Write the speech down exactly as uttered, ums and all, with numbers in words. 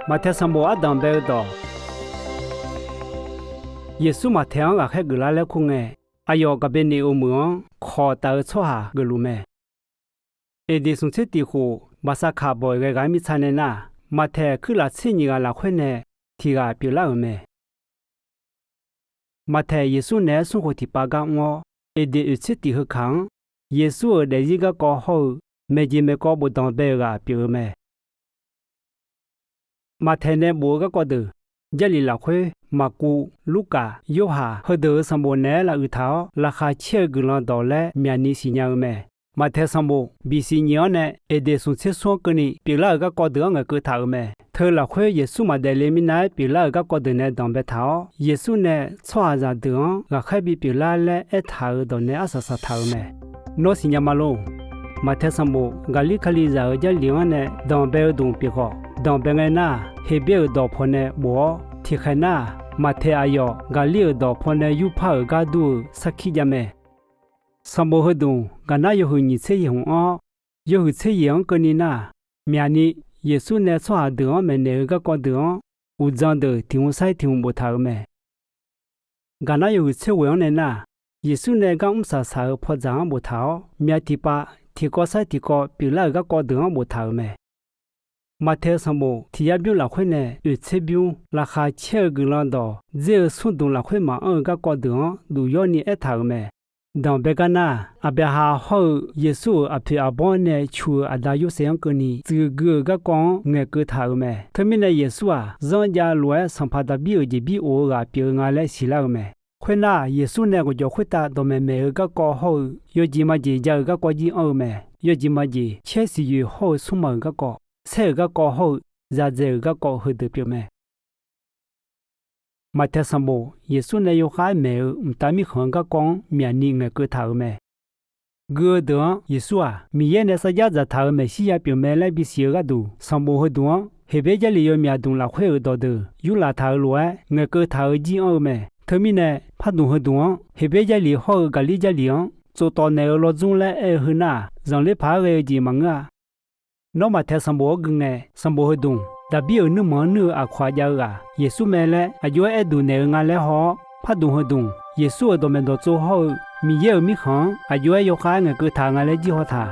Maqtaeq sanqbof ardanq bae-eu dawq. Yeqsur Maqtaeq-anr ghaqkhaer geuflar laer kur ngae, aqyawf Gaqbeqneqoq meuq-anr kawq taf-eu tsawrhaq geufluf mae. Eqdeq smq tser tiq khof, Baqsaqkaq bawq-iq ghae ghaq-aer mirtsa nae nar, Maqtaeq kuirlaf tser nyiq ghaq lafkhoer nae tiq ghaq pyeuflar-euq mae. Maqtaeq Yeqsur naeq-aer smr khof tiqpav gar mr-awr, Eqdeq oeq tser tiq heu kaq-anr, Yeqsur-euq daefzir garkawv hawr-eu maeqjeq maeqkawv bofdanq bae-euq ghaq pyeuf-eu mae. Maqtaeq nae bof-eu garkawv deuq, Jarlif lafkhoer, Maqkuv, Lurkaf, Yorhaq heudeuq-euq sanqbof naeq-aer lavuiq taq-awr, Laqkhaq caer-eu Guiqlanq dawq laer myaqni siqnya-eu mae. Maqtaeq sanqbof bisiq nyiq-anr nae Eqdeq smq tser smr-anr keuvni pyeuflar-euq garkawv deuq-anr ngaeqkeuv taq-euq mae. Teu lafkhoer Yeqsur maqdaef le mirnae-aer pyeuflar-euq garkawv deuq nae danqbae taq-awr, Yeqsur nae tsawrhaqzaq deuq-anr ghaqkhaer bipyeuf lar laer aertaq-euq dawq nae arsaq saqtaq-euq mae. Nawr siqnya ma lor. Maqtaeq sanqbof Gaqlir Kalizaq-euq Jarlif-anr nae danqbae-eu dmq pyeuf khawf, danqbae ngae nar, Heqbyaer-euq dawq pawnae bof-awr, tiqkhaeq nar, Maqtaeq aqyawf Gaqlir-euq dawq pawnae yurpar-euq gar dur-eu sarkir jav mae. Sanqbof heudmq Gaqnar yawhuiq nyiq tser yaeqhmq anr-awr, yawhuiq tser yaeq-anr keuvni nar, myaqni Yeqsur nae tsawrhaq deuq-anr maeqnaeq-eu garkawv deuq-anr, uqdzan deuq tiq hmq sair tiq hmq boftaq-euq mae. Gaqnar yawhuiq tser ghoeq-anr nae nar, Yeqsur nae gar mr saq saq-euq pawdzaq-anr boftaq-awr, myav tiqpav tiqkawv sair tiqkawv pyeuflar-euq garkawv deuq-anr boftaq-euq mae. Maqtaeq sanqbof tiq yar bymr lafkhoer nae oeq tser bymr, Laqkhaq caer-eu Guiqlanq dawq dzer-eu smr dmq lafkhoer maqanr-eu garkawv deuq-anr duq yawrni aertaq-euq mae. Danqbae gar nar, Aqbyaqhaq hawr-eu Yeqsur-euq aqpoeq aqbawr nae cu-eu aqda Yorsaev-anr keuvni tsuif gui-euq garkawv-anr ngaeqkeuv taq-euq mae. Teumirnae Yeqsur-aq, zanr jav lof-aer sanqpaq Daqbir-euq jeqbir of-eu ghaq pyeuf-eu nga laer siqlar-eu mae. Khoernar, Yeqsur nae ghawqjawq khoertav dawqmaeq maeq-eu garkawv hawr-eu yawjeq majeq jav-eu garkawv jir anr-eu mae. Yawjeq majeq caer siqyoeq hawr-eu smrma-euq garkawv, saer-euq garkawv hawr-eu yadzaeq-euq garkawv heudeuq pyeufmae. Maqtaeq sanqbof Yeqsur nae yawkhav-aer maeq-eu mqtav mirkhanq-eu garkawv-anr myaqni ngaeqkeuv taq-euq mae. Gui-eu deuq-anr Yeqsur-aq, Miqyaer nae sarjax dzaqtaq-euq maeqshir ya pyeufmae laer bisiq-eu gharduq, sanqbof heudmq-anr Heqbyaer Jarlif yawmyaf dmq lafkhoer-euq dawqdeuq yurlaf taq-eu lof-aer ngaeqkeuv taq-eu jir anr-eu mae. Teumirnae, pardmq heudmq-anr Heqbyaer Jarlif hawr-eu Gaqlir Jarlif-anr tsovtawv naeq-eu lawr dzmr laer aer-eu heunar, zanqler paq-aer ghae-eu jeq maqngeur-a. Nawr Maqtaeq sanqbof-anr gui ngae, sanqbof heudmq Daqbir-euq nuirmanq-anr nuir-eu aqkawq-aq jav-eu ghaq Yeqsur mae laer aqjox-aer aer duq naeq-eu nga laer haw-awr, pardmq heudmq Yeqsur-euq dawqmaeq dawqtsov hawr-eu Miqyaer-euq Mirkhanq-anr aqjox-aer yawkhav-aer ngaeqkeuv taq nga laer jir haw taq.